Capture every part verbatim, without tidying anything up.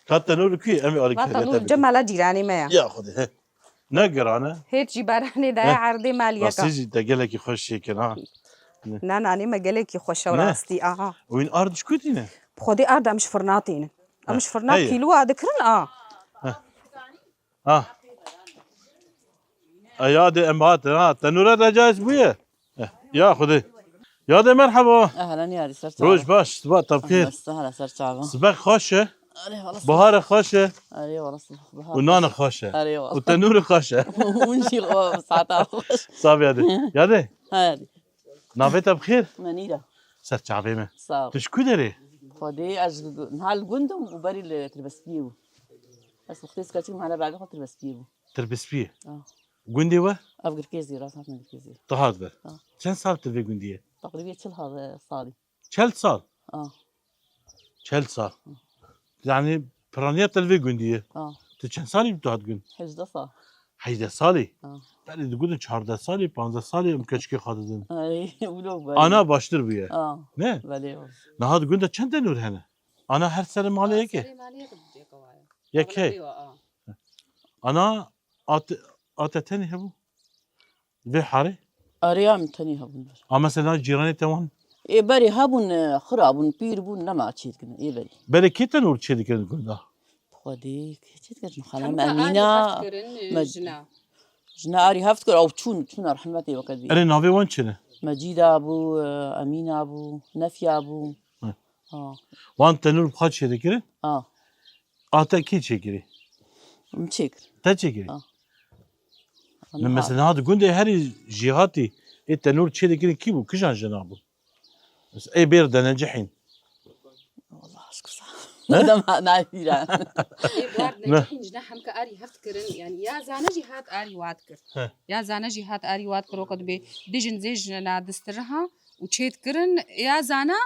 Ka tenûr li ku ye? Em ê alî Va kerê tenûr te li cem bikin. Mala cîranê me ya. Ya Xwedê, he. Ne giran e. Hêt jî beranê daye Heh. Erdê maliyeka. Rastî jî te gelekî xweş çêkir, ha. Ne, nanê me gelekî xweş e Ne. Rastî, aha. Û hîn ard ji ku tîne? Xwedê ard em ji firna tînin. Em Heh, ji firna heye. Kîloa dikirin, a. Heh. Ha. E, yadê em hatin, ha. Tenûre de caiz bûye. Eh, ya Xwedê. Yadê merheba. Ehlen yarî, ser çava. Roj baş, siba te bi xêr. Ehlen, sehla, ser çava. Sibek xweş e. Arê, wala Bahar e xweş e. Arê, wala bahar. Û nan e xweş e. Arê, wala. Û tenûr e xweş e. Hûn jî xwe saeta xweş. Sabiya de. Yadê. Hadi. Navê te bi xêr? Menîra. Ser çavê me. Sağ ol. Tu ji ku derê? Xwedê ez ji gu-, niha li gund im û berî li Tirbespiyê bû. Ez wextê skaçî mala bavê xwe Tirbespiyê bû. Tirbespiyê? Ah. Gundê we? Ev Girkêzî, rast hat Girkêzî. Tu hat ve? Ah. Çend sal tu vê gundî ye? Teqrîbê çil ha-, salî. Çel sal? Ah. Çel sal. Yani piraniya te li vê gundî ye. Ah. Tu çend salî tu hat gund? Hejdeh sal. Hejdeh salî? Ah. Belê digotin çardeh salî, panzdeh salî em keçikê xwe didin. Ay, wilo bari. Ana baştir bûye. Ah. Ne? Belê o. Niha di gunda çend tenûr hene? Ana her serê malê yek e? Serê malê yek e, yek e wa ye. Yek e. Ana a te, a te tenê hebû? Vê harê? Arê ya min tenê hebûn ber. A mesela cîranê te wan? Ê berê hebûn, e, xira bûn, pîr bûn, nema çê dikin, ê berê. Berê kê tenûr çê dikirin gunda? Xwedê, kê çê dikirin? Xanım Emîna, heft kirin, e, me-, jina. Jina arî heft kir, ew çûn, çûna rehmetê weke dibî. Erê navê wan çi ne? Mecîda bû, e, Emîna bû, Nefya bû. Hı. Ha. Wan tenûr bi xwe çê dikirin? Ha. A te kî çêkirî? Min çêkir. Te çêkirî? Ha. Min mesela niha di gundê herî jêhatî ê tenûr çê dikirin kî bû? Kijan jina bû? Ê bêr denecihîn. Wallah aşkisa. Ne? Dema nabîra. Ê bu arada necihîn jina hemke arî heft kirin. Yani ya zane jî hat arî wat kir. He. Ya zane jî hat arî wat kir, o qed bê dijin zê jina distiriha û çêt kirin. Ya zana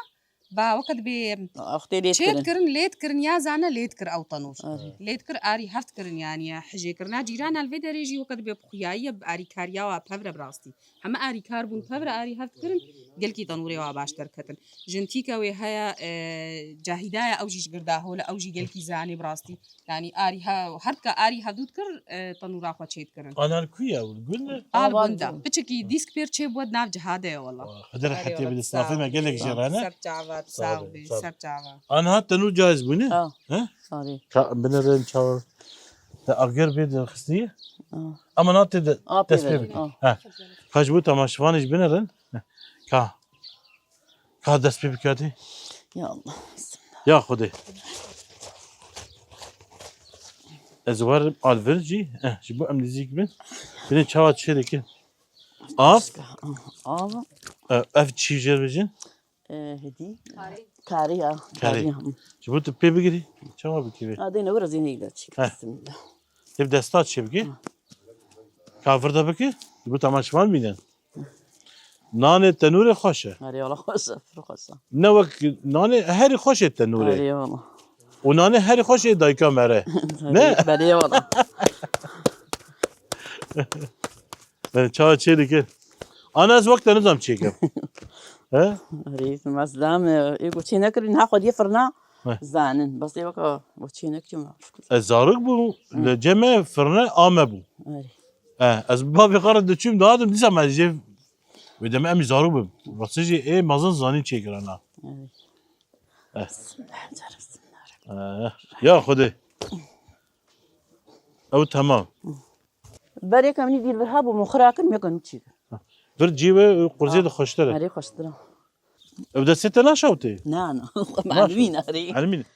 Ba weked bê Wextê lê çêt dikirin. Kirin, lêt kirin ya zane lêt kir ew tenûr. Arê. Lêt kir arî heft kirin yani ya hijê kirina cîrana li vê derê jî weked bê bi xuyayiye bi arîkariya wa pevre bi rastî. Heme arîkar bûn pevre arî heft kirin, gelkî tenûrê wa baş derketin. Jin tîke wê heye, e, Cahîda ye, ew jî ji Girdahol e, ew jî gelkî zanî bi rastî. Yani arî he-, herdka arî hevdû dikir, e, tenûra xwe çêdikirin. Ana li ku ye ew? Li gund e? A li gund e. Piçekî dîsk pêr çêbû di nav ciha de ye wela. Xwedê rehetê bide, sifê me gelek jê re ne? Ser çava, sağ ol, sağ ol. Ana tenûr caiz bûne? Ha. He? Arê. Ka, binêrin çawa. Te agir bê de xistiye? Ha. Ama na tê de dest pê bike. Ha. Ka ji bo temaşevanê jî binêrin. Ka. Ka dest pê bike hadi. Ya Allah. Ya Xwedê. Ez werim alvir jî. Eh, ji bo em nêzîk bin. Binê çawa çê dikin. Av? Av. Eh, ev çî jê bêjin? Eh, hêdî. Karê. Karê ya. Karê. Karê ya. Ji bo tu pê bigirî. Çawa bikî vê? Adê ne wira zînî de çî. Heh. Bismillah. Tê bi desta çê bikî. Heh. Ka vir de bikî. Ji bo temaşevan bînin. Nanê tenûrê xweş e. Erê wala xweş e, pir xweş e. Ne wek nanê herî xweş ê tenûrê. Erê wala. Û nanê herî xweş ê dayika me re. Ne? Belê wala. Ben çawa çê dike. Ana ez wek te nizam çêkim. He? Erê, ez dam, e, ê ku çê nekirî, niha xwediyê firna Heh. Zanin. Bes ê weka, we çê nekirî, ma şükür. Ez zarok bû, Hı. Li cem me firne a me bû. Erê. Eh, ez bi bavê xwe re diçûm, dihatim, dîsa me jê wê demê em jî zarok bûn. Rastî jî ê mezin zanîn çêkirana. Evet. Eh. Bismillah, bismillah. Eh, ya Xwedê. Ew temam. Berê ke min dîr vir hebû, min xira kir, min yek nû çêkir. Vir cî wê qurzê de xweştir e. Erê xweştir e. Ew destê te naşewtê? Na, na. Manwî ne, erê. Elmîn.